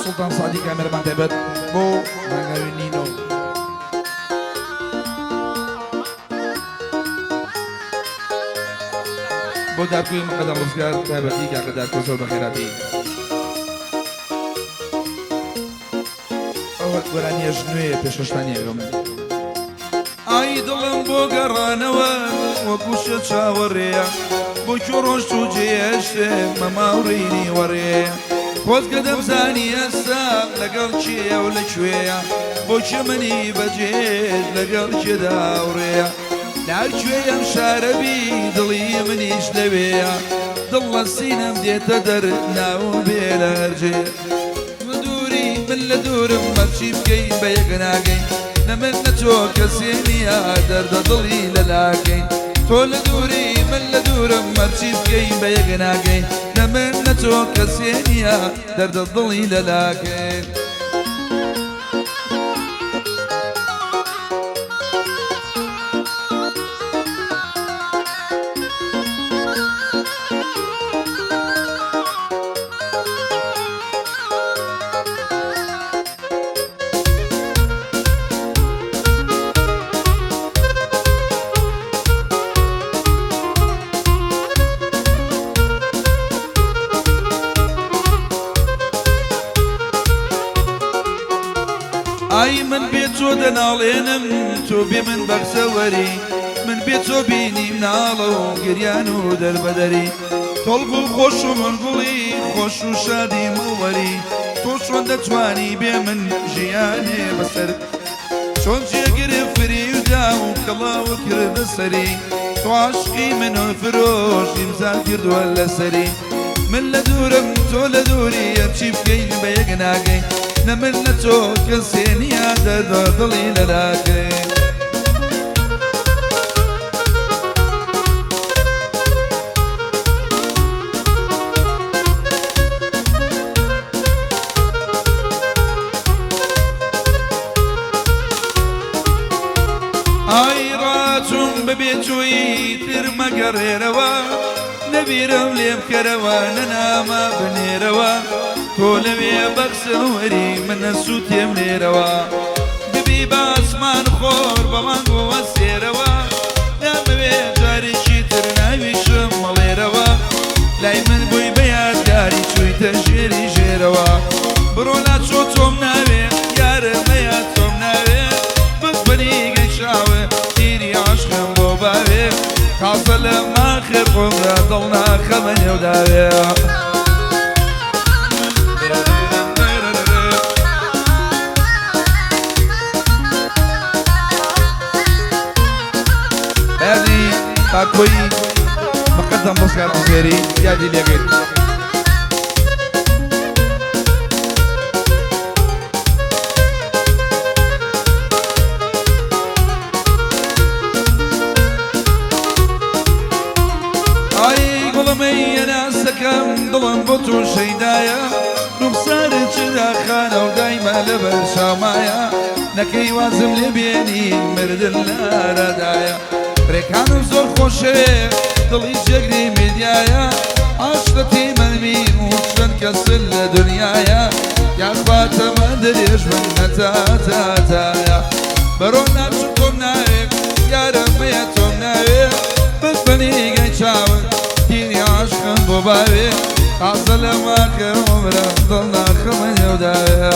سوڵتان سەعدی کامێرەمان تایبەت بۆ ڕەنگاوی نینۆ. بۆ دارکۆی مقەدەم ڕزگار تایبەتی کاکە دارکۆ زۆر بەخێراتی. ئەو گۆرانیەش نوێیە پێشکەشتان ئەکەم. ئای دڵم بۆ گەڕانەوە وەکو شێت چاوەڕێیە بۆ کوێ ڕۆشت و جێهێشتم مەماوڕی نیوەڕێیە خۆزگە دەمزانی ئێستا لەگەڵ کێیە و لە کوێیە بۆ کوێ منی بەجێهێشت لەگەڵ کێدا هاوڕێیە لە هەر کوێی ئەم شارە بی دڵی منیش لەوێیە دڵ لە سینەم دێتە دەر ناوم بێ لە هەر جێ تۆ دووری من لە دوورم هەرچی بکەی بە یەک ناگەین نە من نە تۆ کەسێ نییە دەردە دڵی لە لاکەین تۆ لە دووری من لە دوورم هەرچی بکەی بە یەک ناگەین نە من نە تۆ کەسێ نییە دەردە دڵی لە لاکەین. ئای من بێ تۆ دەناڵێنم تۆ بێ من بەختەوەری من بێ تۆ بینیم ناڵە و گریان و دەربەدەری تۆڵ گوڵ خۆش و من گوڵی خۆش و شادی مەوەری تۆ چۆن دەتوانی بێ من ژیانێ بەسەر چۆن جێگر فریودا و کڵاو کردە سەری تۆ عاشقی من و فرۆش ئیمزا کردووە لەسەری من لە دوورم تۆ لە دووری هەرچی بکەین بە یەک ناگەین نە من نە تۆ کەسێ نییە دەردە دڵی لەلاکەین. ئای ڕاچووم بەبێ تۆی تر مەگەڕێرەوە نەبیرم لێ بکەرەوە نە نامە بنێرەوە تۆ لەوێ بەخسەوەری من ئەسووتێم لێرەوە ببی بە ئاسمان خۆر بەڵام بۆ ئەستێرەوە نامەوێ جارێکی تر ناویشم مەڵێرەوە لای من بووی بە یادگاری چوویتە ژێری ژێرەوە بڕۆ لاچۆ تۆم ناوێ یارم مەیە تۆم ناوێ بەس بەنیگەی چاوێ تیری عەشقم بۆ باوێ تازە لە ماخر عومرە دڵ ناخەمە نێو داوێ. یادی پاکۆی مقدم ڕزگار عوزێری یادی لێگەین. ئای گوڵمەی ناسەکەم دڵم بۆ تۆ شەیدایە ڕوخسارت چراخانە و دایمە لەبەر چاومایە نەکەی وازم لێ بێنی مردن لارەدایە ڕێکانم زۆر خۆشەوێ دڵی جێگری میدیایە عاشقەتی منمیم و چەند کەسن لە دنیایە یاخوا تەمەن درێژ بن هەتا تاتایە بەرۆ ناچم تۆم ناوێ یارم مەیە تۆم ناوێ بەس بەنیگەی چاوت تیری عاشقم بۆ باوێ تازە لە ماخر عومرم دڵ ناخەمە نێو داوێ.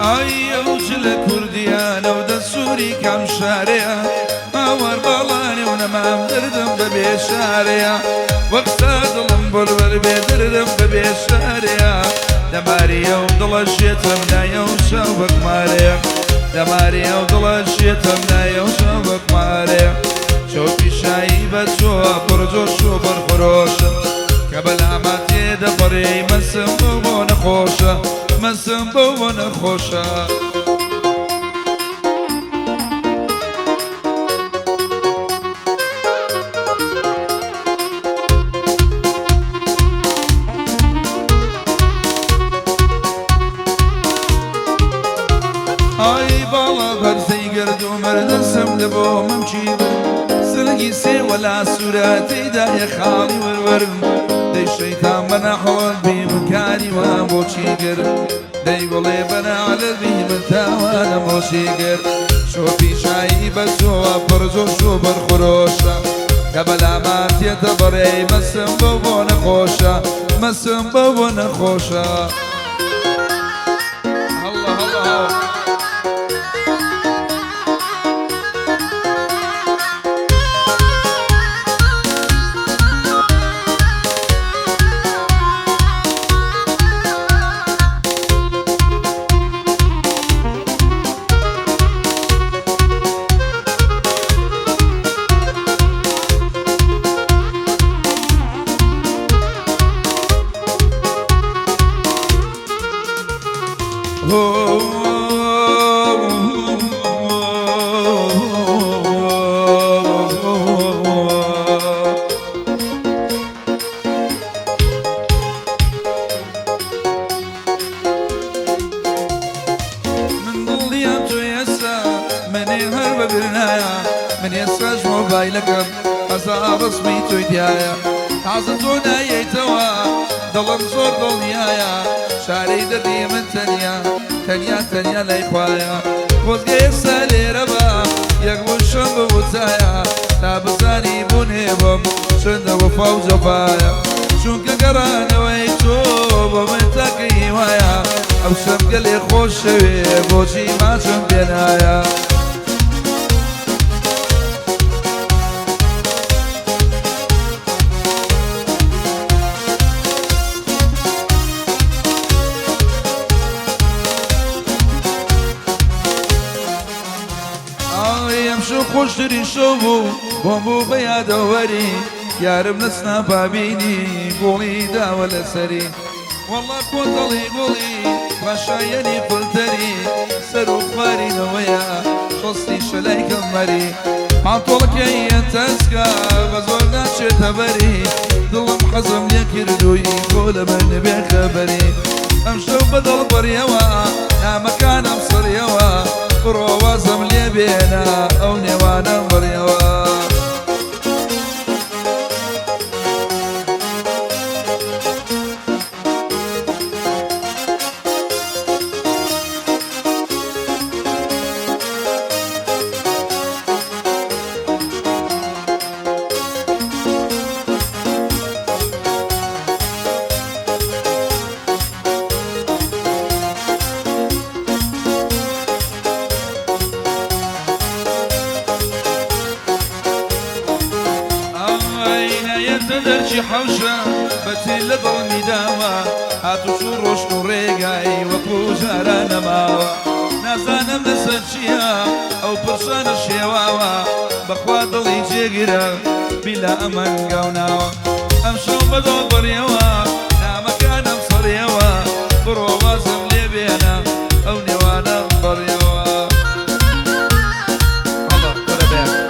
ئای ئەو جلە کوردیانە و دەسووری کام شارەیە هاوار باڵانێ و نەمام دەردم بە بێشارەیە وەختا دڵم بۆلبەر بێ دەردم بە بێشارەیە دەماری ئەو دڵە شێتم نایە و چاو بەکمارەیە دەماری ئەو دڵە شێتم نایە و چاو بەکمارەیە چۆپی شایی بە تۆ پڕجۆش و پڕخرۆشم کە کە بەلاما تێدەپەڕێی مەسم بەو بۆ نەخۆشە مەسم بەو بۆ نەخۆشە. ئای باڵا بەرزەی گرد و مەردەسم لە بۆ مەمکی سرگی سێ وەلا سوورە تێدایە خاڵی وەروەرم دەی شەیتان بەناحەوەت بی بکاری وا بۆچی کرد دەی بڵێ بەناعلە بی من تاوانە بۆچی کرد شۆپی شایی بەزۆوە پڕ جۆش و بەرخرۆشە کە بەلاما تێتە بەڕێی مەسم بەو بۆ نەخۆشە مەسم بەو بۆ نەخۆشە. هەڵڵا هەڵڵا. من دڵیان تۆ ئێستا منێ هەر بەبیرنایە من ئێستاش مۆبایلەکەم هەزار ڕسمی تۆی تایە تازە تۆ نایەیتەوە دڵم زۆر دڵنیایە شارەی دەردی من تەنیا تەنیا تەنیا لای خوایە خۆزگە ئێستا لێرە بە یەک وشەم بوتایە تا بزانی بوونێ بم چەندە وەفا و جەفایە چونکە گەڕانەوەی تۆ بۆ من تاکە هیوایە ئەو شەمگەلێ خۆشەوێ بۆچی ماچم پێنایە. ئای ئەمشەو خۆشترین شەو بوو بۆم بوو بە یادەوەری یارم لە سناپا بینی گوڵی داوە لەسەری وەڵا کۆتەڵی گوڵی پاشایەنی فلتەری سەر و خوارینەوەیە شەستی شەلای کەمەری پانتۆڵەکەی تەسکە بە زۆر ناچێتە بەری دڵم حەزم لێ کردووی بۆ لە من بێخەبەری ئەمشەو بەدڵ بڕیەوە نامەکانم سڕیەوە بڕۆ وازم لێ بێنە ئەو نێوانەم بڕیەوە. دەرچی حەوشە بەچێ لە دڵمی داوە هاتوچوو ڕۆشت و ڕێگای وەکو جارە نەماوە نازانم لەسەر چییە ئەو پرسانە شێواوە بەخوا دڵی جێگرە بیلا ئەمەن گاوناوە ئەمشەو بەدڵ بڕیەوە نامەکانم سڕیەوە بڕۆ وازم لێ بێنە ئەو نێوانەم بڕیەوە. هەڵا وەرە بەیان.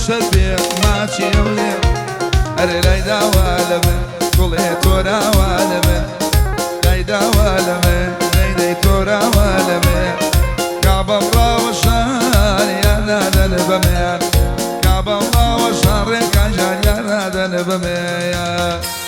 شەربێ ماچی ئەولێ ئەرێ لای داوا لە من گوڵێ تۆراوا لە من لای داوا لە من دەی تۆراوا لە من کابەم ڕاوەشان یان نادەن بە من کابەم ڕاوەشان ڕێکان یان نادەن بە من.